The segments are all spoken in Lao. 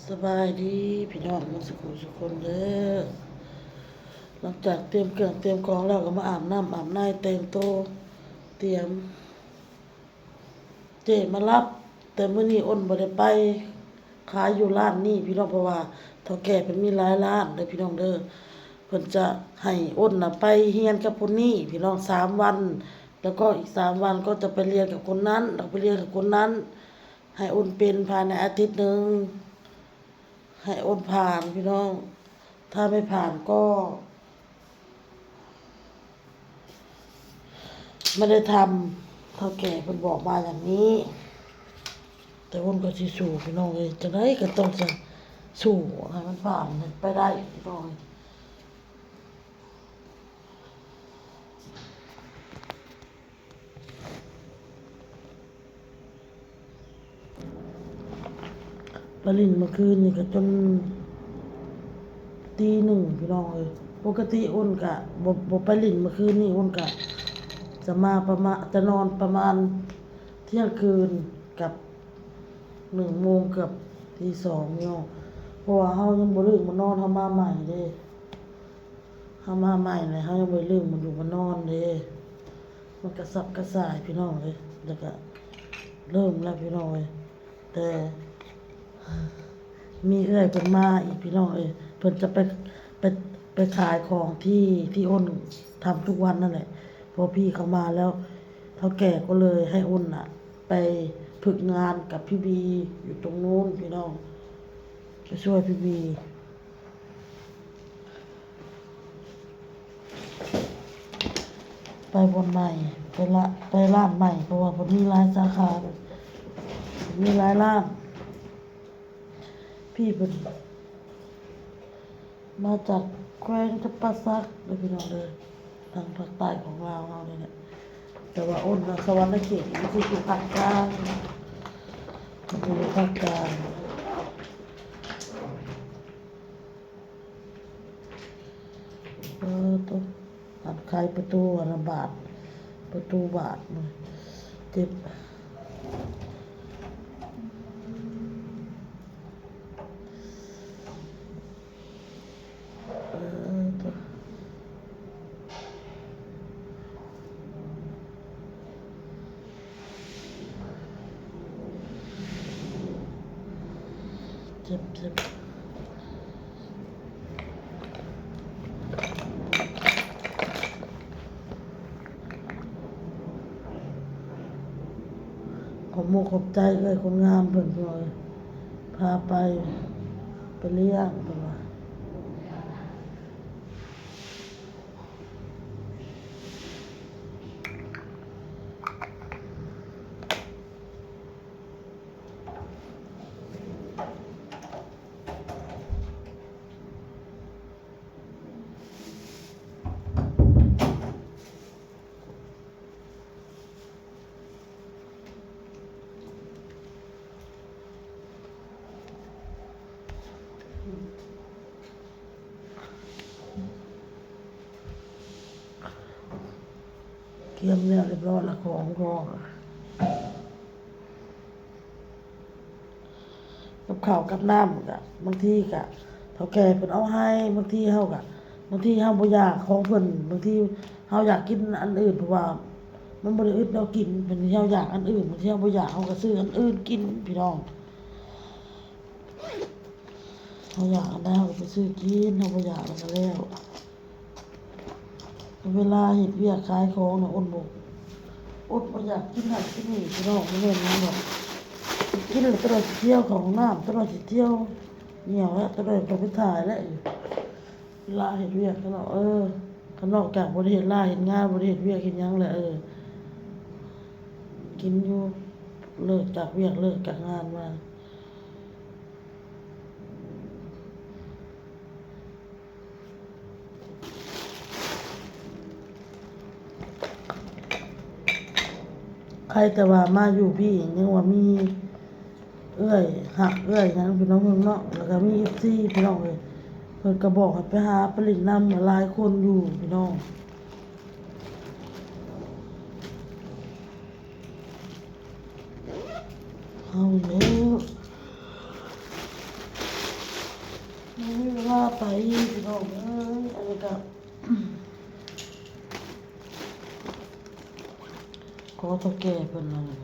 ສະບາຍດີພີ່ນ້ອງໝົດສູ່ຜູ້ສູ່ຄົນເດີ. ຫຼັງຈາກຕຽມເຄື່ອງຕຽມຂອງແລ້ວ ກໍມາອາບນ້ຳອາບໃນ ແຕ່ງໂຕ ຕຽມ ເຈ້ມາຮັບ. ແຕ່ມື້ນີ້ອົນບໍ່ໄດ້ໄປຂາຍຢູ່ຮ້ານນີ້ພີ່ນ້ອງ ເພາະວ່າເຖົ້າແກ່ເພິ່ນມີຫຼາຍຮ້ານເດີພີ່ນ້ອງເດີ. ເພິ່ນຈະໃຫ້ອົນນະໄປຮຽນກັບຄົນນີ້ພີ່ນ້ອງ ສາມວັນ ແລ້ວກໍອີກສາມວັນກໍຈະໄປຮຽນກັບຄົນນັ້ນ ແລ້ວໄປຮຽນກັບຄົນນັ້ນ. ໃຫ້ອົນເປັນພາຍໃນອາທິດໜຶ່ງ ໃຫ້ອົນຜ່ານພີ່ນ້ອງ. ຖ້າໄມ່ຜ່ານກໍ ໄມ່ໄດ້ທຳ ເຖົ້າແກ່ເພິ່ນບອກມາຢ່າງນີ້. ແຕ່ອົນກໍຊິສູ້ພີ່ນ້ອງເອີຍ ຈັ່ງໃດກໍຕ້ອງຈະສູ້ໃຫ້ມັນຜ່ານໄປໄດ້ພີ່ນ້ອງເອີຍ. ໄປຫຼິ້ນມື້ຄືນນີ້ກໍຈົນຕີໜຶ່ງພີ່ນ້ອງເອີຍ. ປົກກະຕິອົນກະບໍ່ ບໍ່ໄປຫຼິ້ນມື້ຄືນນີ້ ອົນກະຈະມາປະມານ ຈະນອນປະມານທ່ຽງຄືນກັບໜຶ່ງໂມງ ເກືອບຕີສອງພີ່ນ້ອງ ເພາະວ່າເຮົາຍັງບໍ່ລຶ້ງມານອນ ເຮົາມາໃໝ່ເດ້. ເຮົາມາໃໝ່ແລ້ວ ເຮົາຍັງບໍ່ໄດ້ລຶ້ງມາຢູ່ມານອນເດ້ ມັນກະສັບກະສ່າຍພີ່ນ້ອງເອີຍ. ແລ້ວກະເລີ່ມແລ້ວພີ່ນ້ອງເອີຍ ແຕ່ມີເອື້ອຍເພິ່ນມາອີກພີ່ນ້ອງເອີຍ ເພິ່ນຈະໄປ ໄປ ໄປຂາຍຂອງທີ່ ທີ່ອົນທຳທຸກວັນນັ້ນແຫຼະ. ພໍພີ່ເຂົາມາແລ້ວ ເຖົ້າແກ່ກໍເລີຍໃຫ້ອົນນະໄປຝຶກງານກັບພີ່ບີຢູ່ຕົງໂນ້ນພີ່ນ້ອງ ໄປຊ່ວຍພີ່ບີ. ໄປບ່ອນໃໝ່ ໄປລະ ໄປຮ້ານໃໝ່ ເພາະວ່າເພິ່ນມີຫຼາຍສາຂາ ມີຫຼາຍຮ້ານ. ພີ່ເພິ່ນມາຈາກແຂວງຈຳປາສັກເດີພີ່ນ້ອງເດີ ທາງພາກໃຕ້ຂອງລາວເຮົານີ້ແຫຼະ. ແຕ່ວ່າອົນນະ ສະຫວັນນະເຂດ ມັນຊິຢູ່ພາກກາງ ມັນຊິຢູ່ພາກກາງ. ເອີ ໂຕ ອັນໄຂປະຕູ ອັນນະບາດ ປະຕູບາດ ເຈັບ. ເອີ ໂຕ ເຈັບ ເຈັບ. ຂອບມຸກຂອບໃຈເອື້ອຍຄົນງາມເພິ່ນ ເພິ່ນພາໄປ ໄປລ້ຽງເພິ່ນວ່າ. ກຽມແລ້ວຮຽບຮ້ອຍລະ ຂອງກໍ ກັບເຂົ້າກັບນ້ຳກະ ບາງທີກະເຖົ້າແກ່ເພິ່ນເອົາໃຫ້ ບາງທີເຮົາກະ ບາງທີເຮົາບໍ່ຢາກຂອງເພິ່ນ ບາງທີເຮົາຢາກກິນອັນອື່ນ ເພາະວ່າມັນບໍ່ໄດ້ອຶດແນວກິນ ບາງທີເຮົາຢາກອັນອື່ນ ບາງທີເຮົາບໍ່ຢາກ ເຮົາກະຊື້ອັນອື່ນກິນພີ່ນ້ອງ. ເຮົາຢາກອັນໃດເຮົາກະໄປຊື້ກິນ ເຮົາບໍ່ຢາກແລ້ວກະແລ້ວ. ເວລາເຮັດວຽກຂາຍຂອງນະ ອົນບໍ່ ອົນບໍ່ຢາກກິນນັ້ນກິນນີ້ພີ່ນ້ອງ ບໍ່ແມ່ນຫຍັງດອກ ກິນແລ້ວຕະຫຼອດຊິທ່ຽວເຂົ້າຫ້ອງນ້ຳ ຕະຫຼອດຊິທ່ຽວ ຍ່ຽວແລ້ວ ຕະຫຼອດຕ້ອງໄປຖ່າຍແລ້ວ. ເວລາເຮັດວຽກເນາະ ເອີ ຄັນນອກຈາກບໍ່ໄດ້ເຮັດລາເຮັດງານ ບໍ່ໄດ້ເຮັດວຽກເຮັດຫຍັງແຫຼະ ເອີ ກິນຢູ່ ເລີກຈາກວຽກເລີກຈາກງານມາ. ໃຄແຕ່ວ່າມາຢູ່ພີ້ຍັງວ່າມີເອື້ອຍຮັກເອື້ອຍຫຍັງພີ່ນ້ອງເນາະ ແລ້ວກະມີເອັຟຊີພີ່ນ້ອງເອີຍ ເພິ່ນກະບອກໃຫ້ໄປຫາໄປຫຼິ້ນນຳຫຼາຍຄົນຢູ່ພີ່ນ້ອງ. ເອົາແລ້ວ ບໍ່ມີເວລາໄປພີ່ນ້ອງເອີຍ. ອັນນີ້ກະຂໍເຖົ້າແກ່ເພິ່ນນັ້ນແຫຼະ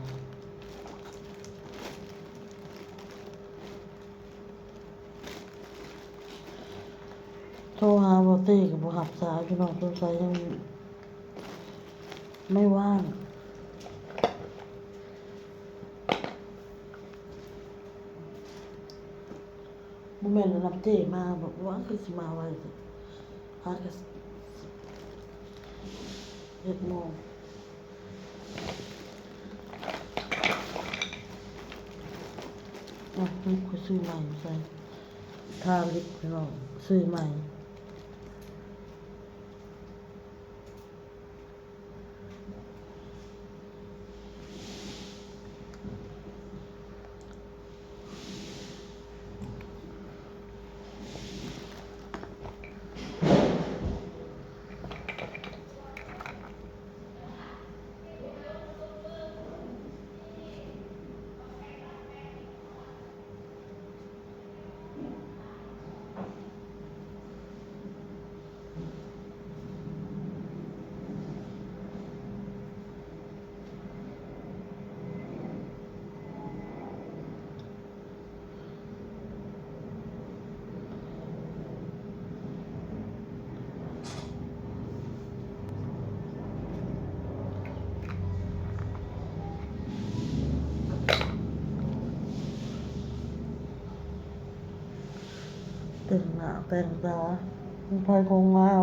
ໂທຫາບໍ່ເຕ້ກະບໍ່ຮັບສາຍພີ່ນ້ອງ ສົງໄສຍັງໄມ່ວ່າງ. ບໍ່ແມ່ນອັນນັ້ນເຈ້ມາບໍ່ ວ່າຄືຊິມາໄວແທ້ ຫາກະເຈັດໂມງ. ເອົາ ນີ້ຂ້ອຍຊື້ໃໝ່ໃສ່ ທາລິບພີ່ນ້ອງ ຊື້ໃໝ່. ແຕ່ງໜ້າແຕ່ງຕາ ຂອງໃຜຂອງລາວ.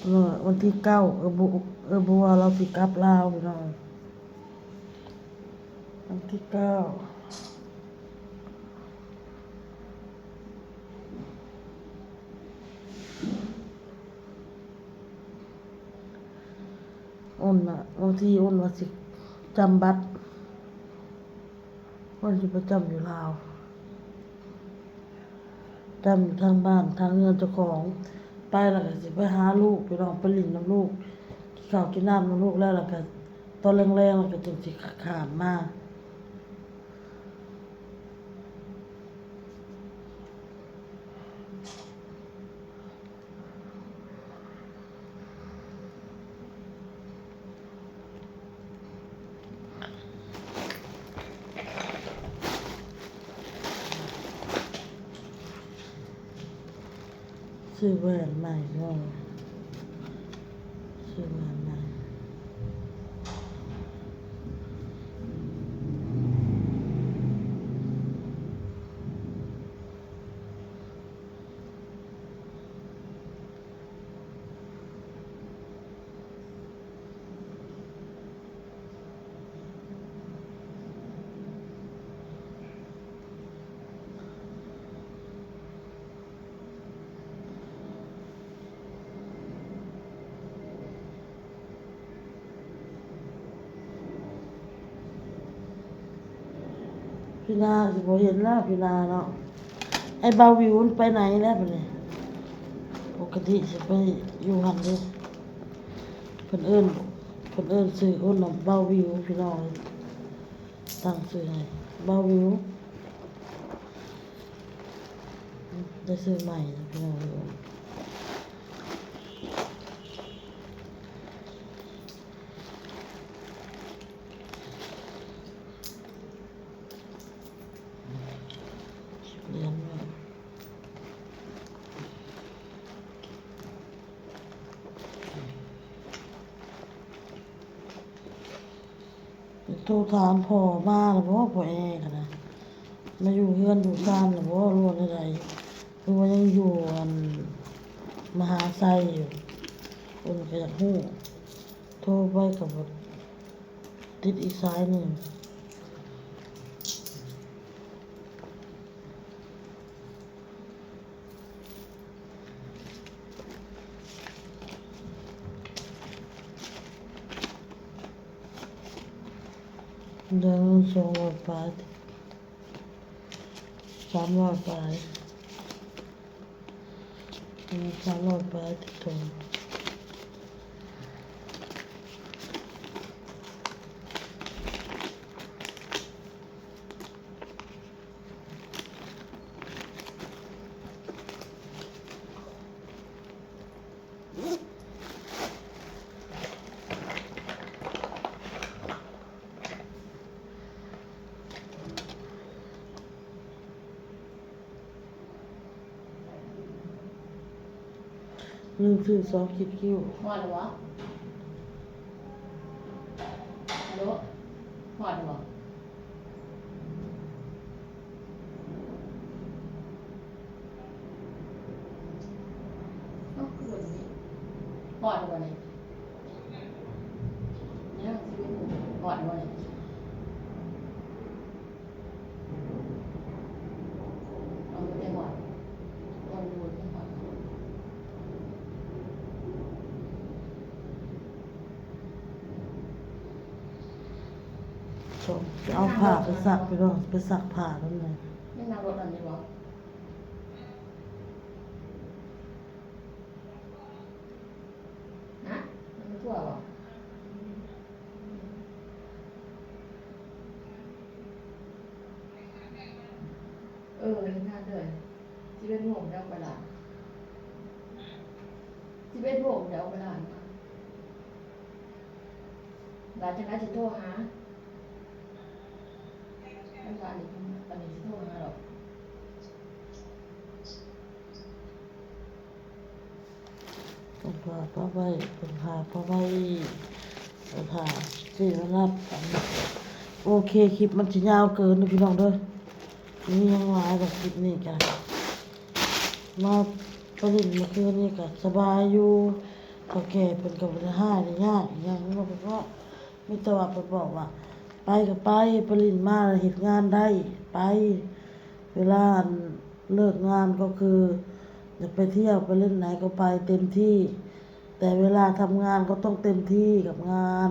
ເອີ ວັນທີເກົ້າ ເອື້ອຍບົວ ເອື້ອຍບົວລາວຊິກັບລາວພີ່ນ້ອງ ວັນທີເກົ້າ. ອຸ່ນນະ ບາງທີອຸ່ນວ່າຊິຈຳບັດ ມັນຊິໄປຈຳຢູ່ລາວ ຈຳຢູ່ທາງບ້ານ ທາງເຮືອນເຈົ້າຂອງ ໄປແລ້ວກະຊິໄປຫາລູກພີ່ນ້ອງ ໄປຫຼິ້ນນຳລູກ ກິນເຂົ້າກິນນ້ຳນຳລູກແລ້ວ ແລ້ວກະຕອນແລງໆ ແລ້ວກະຈຶ່ງຊິຂ້າມມາ. ຊື້ແວ່ນໃໝ່ເນາະ ຊື້ແວ່ນໃໝ່. ປີໜ້າຊິບໍ່ເຫັນແລ້ວ ປີໜ້າເນາະ. ໄອ້ບ່າວວິວມັນໄປໃນແລ້ວບັດນີ້? ປົກກະຕິຊິໄປຢູ່ຫັ້ນເດ້. ເພິ່ນເອີ້ນ ເພິ່ນເອີ້ນຊື່ຄົນວ່າບ່າວວິວ ພີ່ນ້ອງ. ຕັ້ງຊື່ໃຫ້ບ່າວວິວ ໄດ້ຊື້ໃໝ່ພີ່ນ້ອງ. ໂທຖາມພໍ່ມາແລ້ວບໍ່ ພໍ່ແອກະນະ ມາຢູ່ເຮືອນຢູ່ຊານແລ້ວບໍ່ ຫຼືວ່າແນວໃດ ຫຼືວ່າຍັງຢູ່ອັນມະຫາໄຊຢູ່. ເພິ່ນກະຢາກຮູ້ ໂທໄປກະບໍ່ຕິດອີກສາຍໜຶ່ງ. ໄດ້ເງິນສອງຮ້ອຍປາຍ ສາມຮ້ອຍປາຍ ສາມຮ້ອຍປາຍຕິດໂທ. ລືມຊື້ຊອງຄິດຄິ້ວ. ຮອດແລ້ວບໍ່? ໂລ ຮອດແລ້ວບໍ່? ເອົ້າ ຄືບໍ່ໄດ້ຮອດແລ້ວບໍ່ນີ້? ຍັງຊິຮອດແລ້ວບໍ່ນີ້? ເອົາ ບໍ່ໄດ້ຮອດ ບໍ່ໄດ້ຮອດ. ເອົາຜ້າໄປຊັກ ພີ່ນ້ອງ ໄປຊັກຜ້ານຳແດ່. ຍັງນັ່ງລົດອັນນີ້ບໍ່? ຮະ? ມັນທົ່ວບໍ່? ເອີ ເຮັດງານເດີ ສິບເອັດໂມງແລ້ວໄປລະ ສິບເອັດໂມງແລ້ວໄປລະ ລະຈັ່ງໃດຊິໂທຫາ ອັນນີ້ ອັນນີ້ຊິໂທຫາດອກ. ຕ້ອງພາປາໄວ້ ຕ້ອງພາປາໄວ້ ຕ້ອງພາເສຍມານັບ. ໂອເຄ ຄລິບມັນຊິຍາວເກີນເດີພີ່ນ້ອງເດີ ມີຫຍັງຫຼາຍດອກ ຄລິບນີ້ກະ ມາໄປຫຼິ້ນມື້ຄືນນີ້ກະສະບາຍຢູ່ ເຖົ້າແກ່ເພິ່ນກະບໍ່ໄດ້ຮ້າຍໄດ້ຍາກອີ່ຫຍັງເນາະ ເພາະ ມີແຕ່ວ່າເພິ່ນບອກວ່າ ໄປກໍໄປ ໄປຫຼິ້ນມາເຮັດງານໄດ້ ໄປ ເວລາ ອັນ ເລີກງານກໍຄືຢາກໄປທ່ຽວໄປຫຼິ້ນໃດກໍໄປເຕັມທີ່ ແຕ່ເວລາທຳງານກໍຕ້ອງເຕັມທີ່ກັບງານ.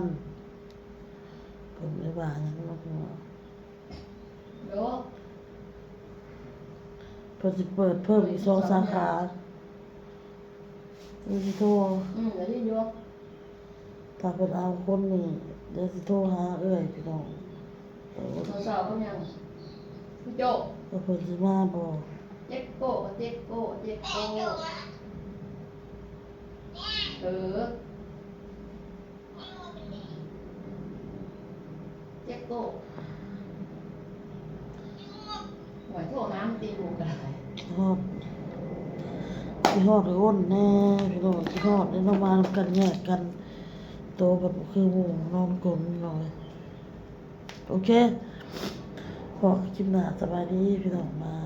ເພິ່ນໄດ້ວ່າຫຍັງເນາະ ໂດ ເພິ່ນຊິເປີດເພີ່ມອີກສອງສາຂາ. ເອີ ຊິໂທ ອືມ ໄດ້ຍິນຢູ່ ຖ້າເພິ່ນເອົາຄົນນີ້ ດຽວຊິໂທຫາເອື້ອຍພີ່ນ້ອງ. ໂທສອບກັບຫຍັງ? ໂຈະ ວ່າເພິ່ນຊິມາບໍ່? ເຈັກໂກະ ເຈັກໂກະ ເຈັກໂກະ ເອີ. ເຈັກໂກະ ໂອ້ຍ ໂທຫາມັນຕິລູກກໍໄດ້. ຮອດ ຊິຮອດໂອນແດ່ພີ່ນ້ອງ ຊິຮອດແດ່ເນາະ ມານຳກັນແຍກກັນໂຕ ບັດບໍ່ຄືໝູ່ນອນກົນເນາະ. ໂອເຄ ພໍ້ກັນຄລິບໜ້າ ສະບາຍດີພີ່ນ້ອງ ບາຍ.